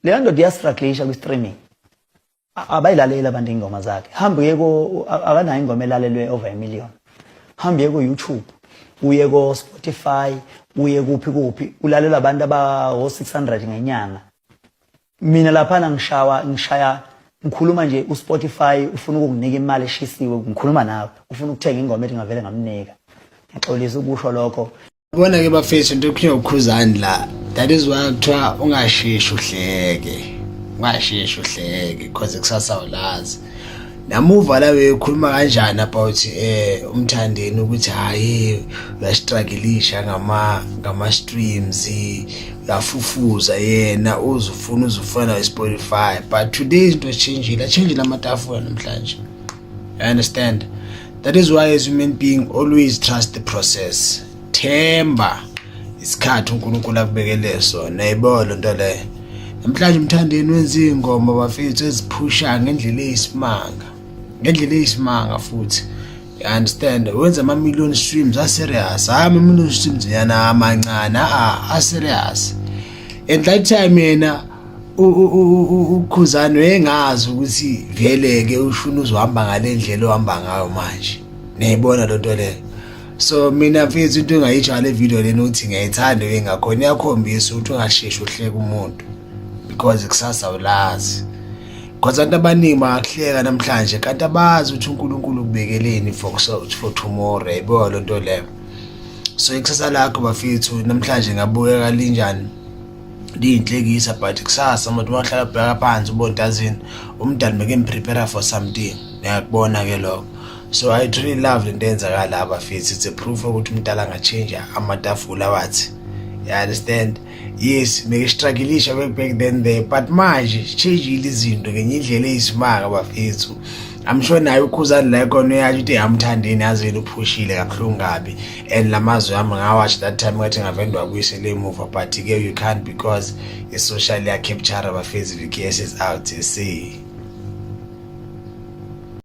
Leya ndoda iyastrugglisha kwi-streaming. Abayilaleli abantu ingoma zakhe. Hamba uye ko, akanayo ingoma elalelwe over a million. Hamba uye ku-YouTube, uye ko-Spotify, uye kuphi kuphi, ulalelwa abantu aba-600 ngenyanga. Mina laphana ngishawa, ngishaya, ngikhuluma nje, uSpotify ufuna ukunginika imali eshisiwe. Ngikhuluma nawe, ufuna ukuthenga ingoma ethi ngavele ngamnika. Ngiyaxolisa ukusho lokho. Bona ke bafethu, into ekuthiwa uKhuzani la, that is why kuthiwa ungasheshi uhleke, ungasheshi uhleke, because kusasa ulazi. Namuva la bekhuluma kanjani about uMthandeni ukuthi hayi, uyastrugglisha ngama streams, uyafufuza yena, uzufuna uzufuna iSpotify. But today izinto changile, changile amatafula namhlanje, you understand? That is why as human being, always trust the process. Themba isikhathi uNkulunkulu akubekele sona. Yayibona lento leyo. Namhlanje uMthandeni wenza ingoma, bafethu, eziphusha ngendlela eyisimanga, ngendlela eyisimanga futhi, you understand? Wenza ama million streams a serious, hayi ama million streams yana amancane, a serious. And that time yena uKhuzani wayengazi ukuthi vele ke ushuna uzohamba ngale ndlela ohamba ngayo manje. Niyayibona lento leyo. So mina mfethu, into engayitsho ngale video lena ukuthi ngiyayithanda engakhona, iyakhombisa ukuthi ungasheshi uhleke umuntu because kusasa ulazi, because abantu abaningi bangakuhleka namhlanje kanti abazi ukuthi uNkulunkulu ukubekeleni for tomorrow. Yayibona lento leyo. So ikusasa lakho, bafethu, namhlanje ngabukeka linjani, liyinhlekisa, but kusasa umuntu mahlala ubheka phansi ubona dazini umdali meke prepare for something. Ngiyakubona ke lokho. So I truly love lento eyenzakala la, bafethu. It's a proof ukuthi umdala angachange amatafula wathi, you understand? Yes, meke strugglisha back then there, but manje changeile izinto ngenye indlela eyisimanga, bafethu. I'm sure naye uKhuzani la khona uyasho ukuthi yamthandeni yazini uphushile kabuhlungu kabi, and lamazwi ami ngawathi that time ngathi ngavele wabuyisele emuva, but ke you can't because i-social ya capture, bafethu. The case is out, you see.